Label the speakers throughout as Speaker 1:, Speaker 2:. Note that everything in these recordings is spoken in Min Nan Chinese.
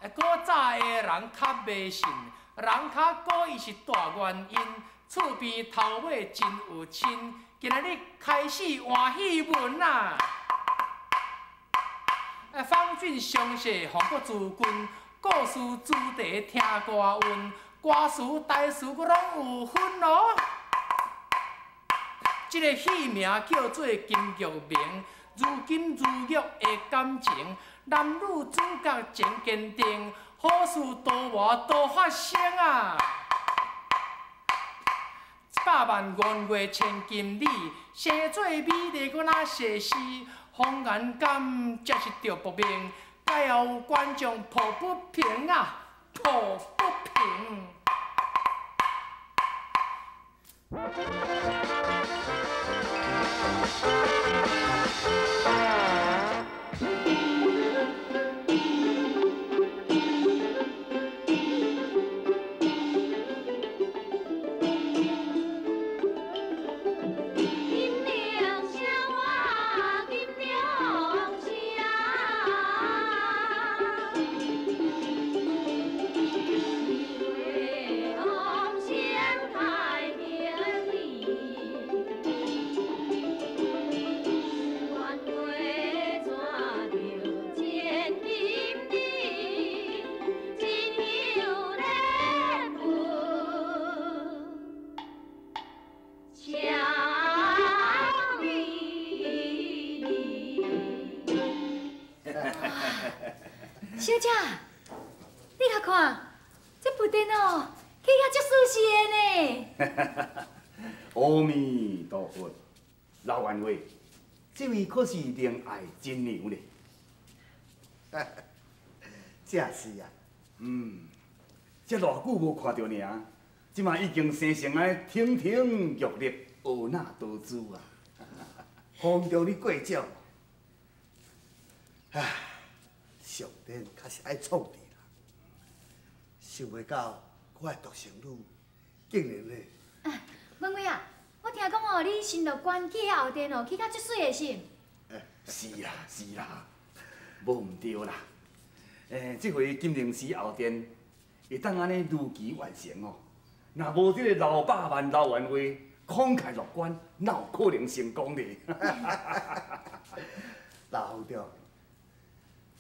Speaker 1: 古早的人較迷信，人較古伊是大原因。厝邊頭尾真有親，今仔日開始換戲文啊！方俊相謝奉國諸君，故事主題聽歌韻，歌詞台詞閣攏有分哦。這个戲名叫做《金玉盟》，如金如玉的感情，男女主角情堅定，好事多磨多發生啊！一百萬元月千金女，生做美麗閣若西施，紅顏感才是著薄命，改後有觀眾抱不平啊，抱不平。
Speaker 2: 小姐，你來看，這佛殿哦，起甲足舒適的呢。
Speaker 3: 阿彌陀佛，老員外，這位可是靈愛真娘咧。
Speaker 4: 正是啊。
Speaker 3: 嗯，這偌久無看著爾，這馬已經生成安亭亭玉立，婀娜多姿啊。
Speaker 4: 方丈你過獎。唉。上天確實愛創治啦，想袂到我的獨生女竟然咧。
Speaker 2: 啊，文偉啊，我聽講哦，你新樂關起後殿哦，起甲足媠的是？
Speaker 3: 是啦是啦，無毋對啦。這回金陵寺後殿會當按呢如期完成哦，若無這個老百萬老員外慷慨樂捐，哪有可能成功咧？
Speaker 4: 老方丈。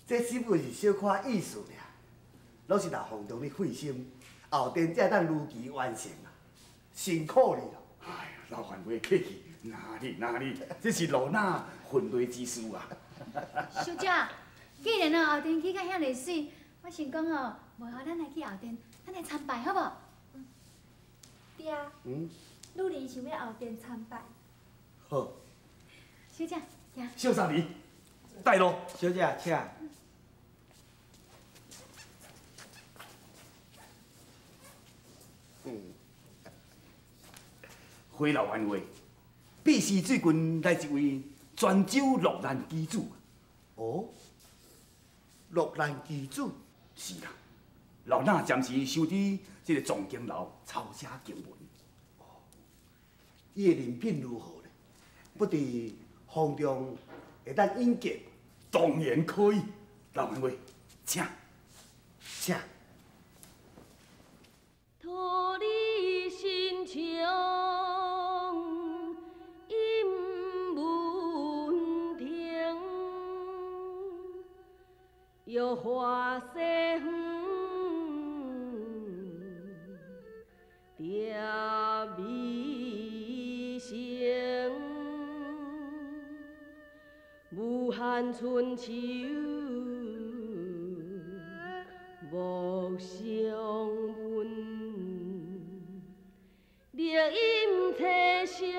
Speaker 4: 這只不過是小可意思爾，攏是老方丈你費心，後殿才會當如期完成啊，辛苦你咯。
Speaker 3: 哎呀，老員外客氣，哪裡哪裡，這是老衲分內之事啊。
Speaker 2: 小姐，既然哦後殿起甲遐爾媠，我想講哦，無好咱來去後殿，咱來參拜好無？
Speaker 5: 對啊。嗯。女兒想欲後殿參拜。
Speaker 4: 好。
Speaker 2: 小姐，行。
Speaker 3: 小三兒，帶路。
Speaker 6: 小姐，請。
Speaker 3: 回老員外，必是最近來一位泉州落難機主。
Speaker 4: 哦，落難機主？
Speaker 3: 是啦，老衲暫時收佇這個藏經樓抄寫經文。
Speaker 4: 哦，伊的人品如何呢？不知方丈會當引薦？
Speaker 3: 當然可以，老員外，請，
Speaker 4: 請。
Speaker 7: 桃李新墙阴文亭，玉华西园蝶美声，无限春秋莫相问。绿荫凄寂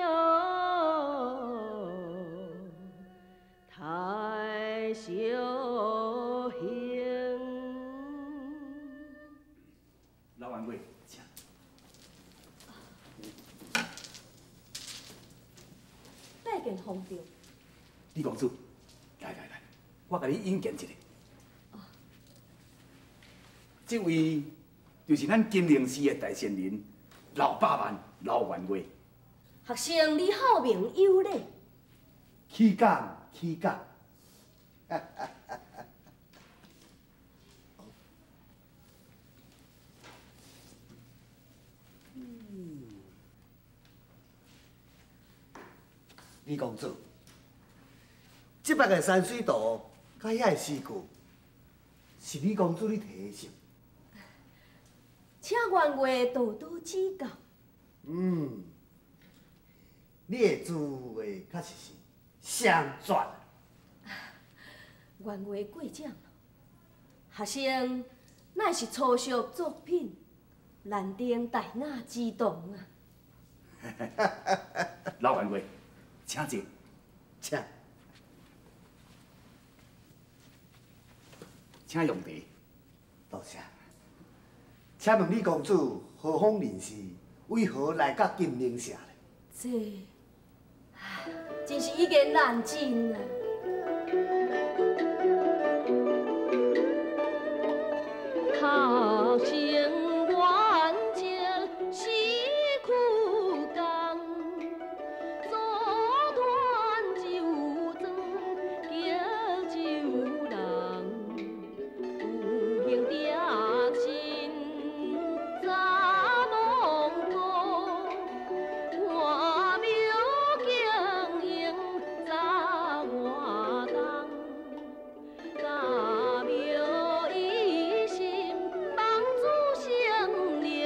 Speaker 7: 太相形。
Speaker 3: 老员外，请。
Speaker 5: 拜見方丈。
Speaker 3: 李公子，來來來，我共你引薦一下。哦。這位就是咱金陵寺的大善人。老百萬老員外，
Speaker 7: 學生李浩明有禮。
Speaker 4: 起敢起敢。李公子，這擺个山水圖佮遐个詩句，是李公子你提的是？
Speaker 7: 請元月多多指教。
Speaker 4: 嗯，你的智慧確實是雙絕。
Speaker 7: 元月過獎，學生乃是初學作品，難登大雅之堂啊！
Speaker 3: 老元月，請坐，
Speaker 4: 請，
Speaker 3: 請用茶。
Speaker 4: 多謝。請問李公子何方人士？為何來到金陵社呢？
Speaker 7: 這，真是一言難盡啊！學生願情是苦工，組團就裝叫酒人，有幸得親早望過，看廟經營早活動，家廟一心幫助善良，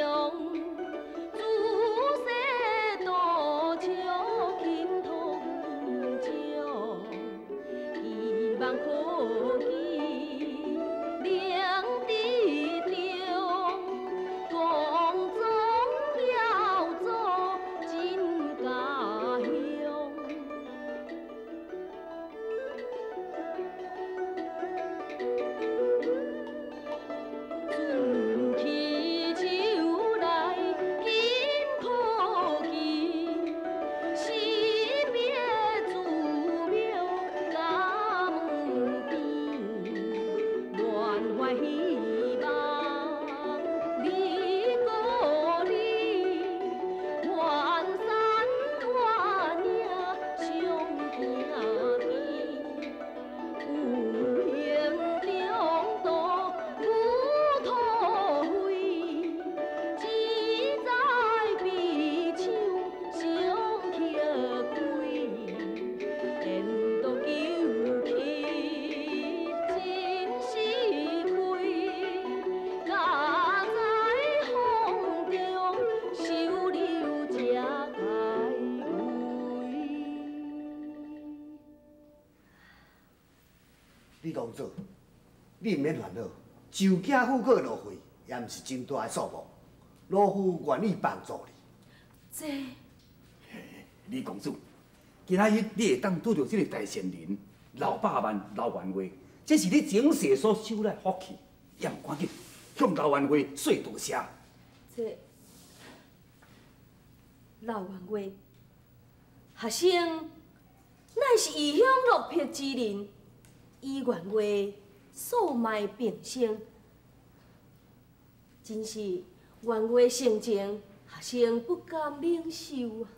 Speaker 7: 自細多笑輕通少，希望科技能得中，光宗耀祖真家鄉。伸起手來緊科技，識別寺廟甲門邊，滿懷希望你故里，翻山越嶺上行邊。有形中途無土匪，只知悲唱上曲開，缘途求去真是亏，家在風中收留才開胃。
Speaker 4: 李公子，你毋免煩惱，就驚付過路費，也毋是真大的數目。老夫願意幫助你。
Speaker 7: 這
Speaker 3: 李公子，今仔日你會當拄著這个大善人老百萬老元月，這是你前世所修來的福氣，也毋趕緊向老元月說多謝。
Speaker 7: 這老元月，學生乃是異鄉落魄之人，以元月素昧平生，真是元月盛情，學生不敢領受啊！